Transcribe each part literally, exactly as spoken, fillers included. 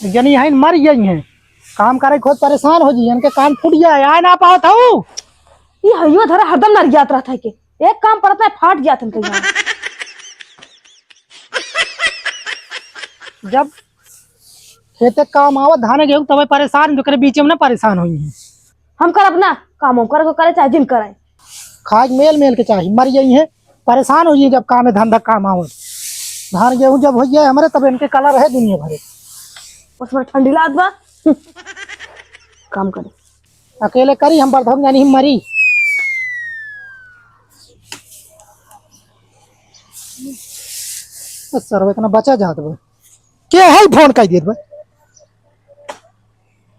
जनी है मर गई है, काम करे खुद परेशान हो जी, इनके कान फूट जाए, आए ना पावत हूँ। ई हइयो धरा हरदम नरियात रहत है के, एक काम परत ना फाट जात है इनके यहाँ। जब खेते काम आवत धान गेहूँ तबे परेशान, जो करे बीच में ना परेशान होई है। हम करब ना काम, हम करे को करे चाहे जिन करे। खाए के मेल मेल के चाही, मर गई है, परेशान हो जाइए जब काम है धंधा काम आवत। धान गेहूँ जब हो जाए हमारे तब इनके कलर है दुनिया भरे। बस बड़ा ठंडी लागत बा। काम करे। अकेले करी हम बर्धक जानी हम मरी। बस सर इतना बचा जात बा। के है फोन कर देत बा?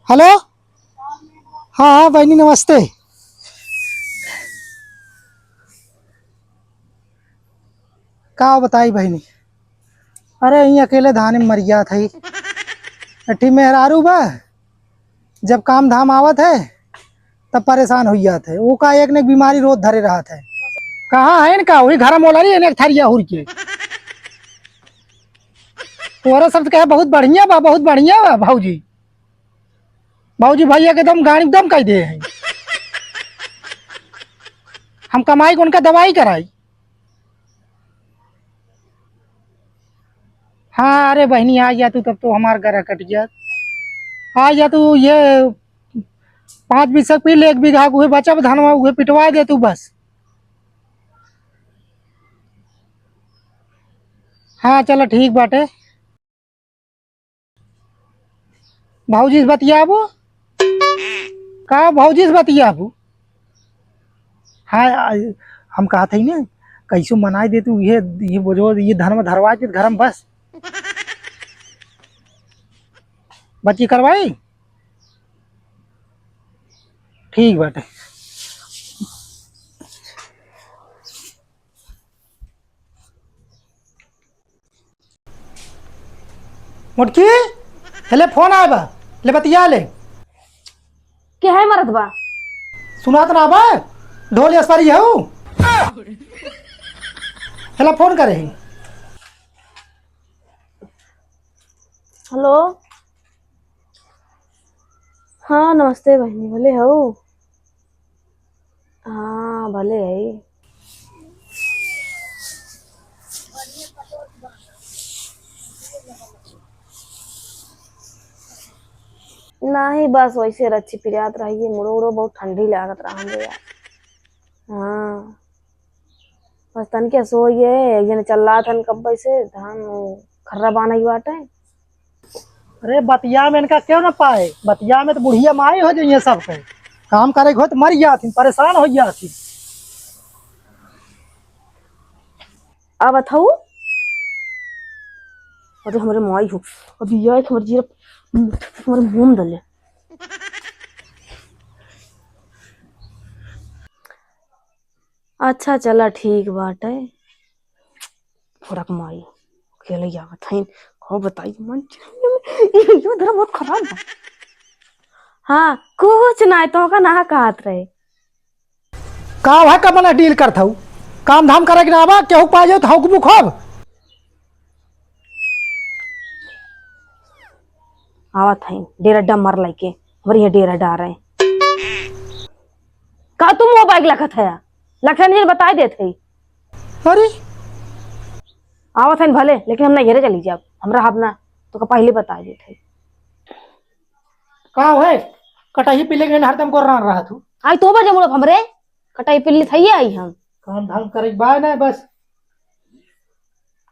हेलो, हाँ हाँ बहनी नमस्ते। का बताई बहनी, अरे यहीं अकेले धाने में मर गया था। अठी मेहरारू बा, जब काम धाम आवत है तब परेशान हो जात है। वो का एक ने एक बीमारी रोज धरे रहत है। कहाँ है इनका, वही घर में ओला रही है एक थरिया हुर के। तोहरा सब तो कहे बहुत बढ़िया बा, बहुत बढ़िया बा भौजी। भौजी भैया के दम गाड़ी दम कह दे हैं। हम कमाई को उनका दवाई कराई। हाँ अरे बहनी आ जा तू, तब तो हमार गरा कट गया। आ जा तू, ये पाँच बीस पी ले, एक बीघा उहे बचब धनवा उहे पिटवा दे तू बस। हाँ चलो ठीक बाटे। भौजी से बतियाबो का? भौजी से बतियाबो। हाँ आ, हम कहत हई ना, कैसो मनाई दे तू, ये ये बोझो ये धर्म धरवा के घर में बस। बच्ची करवाई। ठीक बाटे। मोटकी, हेले फोन आए बा, ले बतिया ले। के है मरत बा? सुनात ना बा, ढोल असवारी हऊ। हेला फोन करे ही। हेलो। हाँ नमस्ते बहिनी, भले हऊ? हाँ भले है। नाही बस वैसे रच्ची पिरात रही है, मुड़ो उड़ो बहुत ठंडी लागत रहा हमरे यार। हाँ बस तनके सोइए, एक जने चल्लात हन कब्बे से, धान खर्रा बानई बाटे। अरे बतिया में इनका क्यों ना पाए, बतिया में तो बुढ़िया माई हो जाइए सबके। काम करे के हो तो मर जाथिन, परेशान हो जाथिन। अब अथऊ, अरे हमरे माई हो, अभी ये हमरे जीरा, हमरे मुंह में डाले। अच्छा चला ठीक बाटे। फुरक माई अकेले आवत हईन। का बताई मन, ये धर्म बहुत खराब बा। हाँ कुछ ना, तो का ना कहत रहे। का वह का मने डील करत हऊ? काम धाम करे के ना बा, केहू पा जाओ तो हऊ के मुख अब। आवत हईन डेरा डम्मर लइके, हमरे यहाँ डेरा डारे। का तू मोबाइल लखत है? लखन जी बताई देत है। अरे आवत हन भले, लेकिन हम नैहरे चली जाब, हम रहब ना, तो का पहले बता देत है। का है? कटही पीले के हरदम गोर रहत हूँ। आई तो बजे मुड़ब हमरे, कटही पीले थइए आई हम। काम धाम करे के बा ना बस।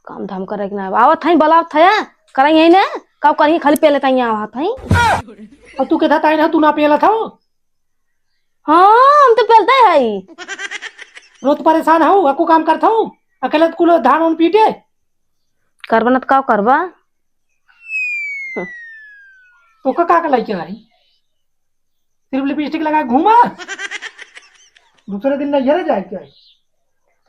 काम धाम करे के ना, आवत हई, बलावत है, करई है ना, का करही, खाली पीले ताई आवत हई। और तू के था ताई ना, तू ना पीला था? हाँ, हम तो पेलते हई। रोज परेशान हऊ, अको काम करत हऊ, अकेले कुल धान उन पीटे। करबा ना तो का करबा? तो का, का, का लइके आई? सिर्फ लिपस्टिक लगा के घूमा। दूसरे दिन नैहरे जाए के आई।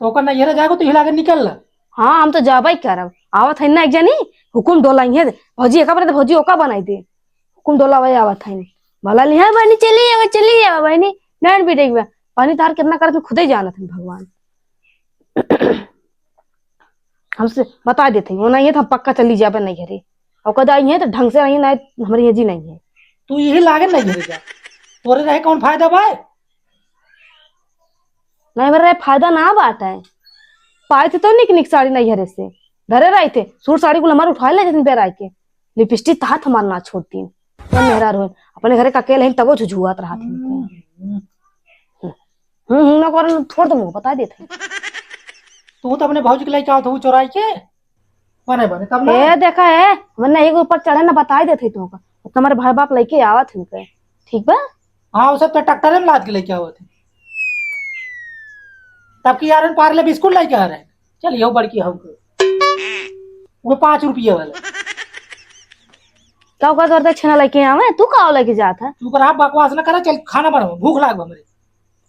तो ओकर नैहरे जाए को तो हिला के निकल ला। हाँ, हम तो जाबे करब। आवत है ना एक जनी, हुकुम डोलाई है। भौजी एका बना दे, भौजी ओका बनाई दे। हुकुम डोलावे आवत हईन। भला लिहा बहिनी, चली आवा, चली आवा बहिनी। डांट पीटे के बा। बहिनी तार कितना करत में खुदे जानत हन भगवान। हमसे बता देत हई, वो नहीं है तो हम पक्का चली जाबे नैहरे। और कदा आई है तो ढंग से रही, नहीं हमारे ये जी नहीं है। तू यही लागे नहीं घरे जा, तोरे रहे कौन फायदा भाई? नहीं, मेरा फायदा ना बाटे। पाए थे तो निक निक साड़ी नहीं घरे से, घरे रहे थे, सूट साड़ी कुल हमारे उठा ले जतिन बेरा के, लिपस्टिक तहात हमार ना छोड़तीन। तो मेहरारू है, अपने घरे का अकेले हैं, तबो झुझुआत रहा थे। हम्म, हम्म, ना करो, छोड़ दो, मुँह बता देते हैं। तू तो अपने भौजी के लेके आओ, तू चोराई के। बने, बने, तब ना। ए, देखा है, वरना एक ऊपर चढ़े ना, बताई देते हैं तुमका। तुम्हारे भाई बाप लेके आवत हैं उनके, ठीक बा? हाँ, वो सब तो ट्रैक्टर में लाद के लेके आवत हैं। तब की यार पार्ले बिस्कुट लेके आ रहे हैं। चल, यो बड़की हऊ के। वो पाँच रुपये वाला। का ओकर घर से छेना लेके आवे, तू का लेके जात है? चुप रहा, बकवास ना करा, चल खाना बनाओ, भूख लाग बा हमरे।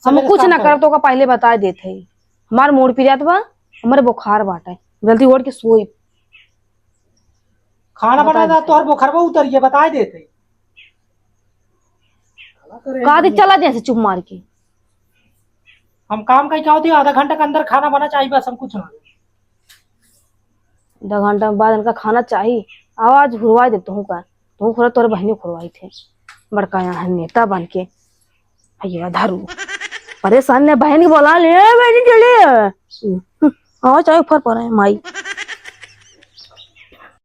हम सवेरे कुछ शाम ना का। करब, तो का पहले बता देत है। हमार मूड पिरात बा, हमारे बुखार बाटे, जल्दी ओढ़ के सोई। खाना बता बना दा, दे। तोहर बुखारवा उतर गया, बता देत है। का दी, चला जैसे चुप मार के। हम काम कहीं क्या होती है, आधा घंटा के अंदर खाना बना चाहिए, बस हम कुछ ना। आधा घंटा के बाद इनका खाना चाहिए। आवाज हुरवा दे तू का, तू खुरा तोरे बहनी खुरवाई थे, बड़का यहाँ है नेता बन के। अयो धारू, परेशान ने बहन के बोला ले, ए बेटी चले। हाँ, चाहे ऊपर पर है माई।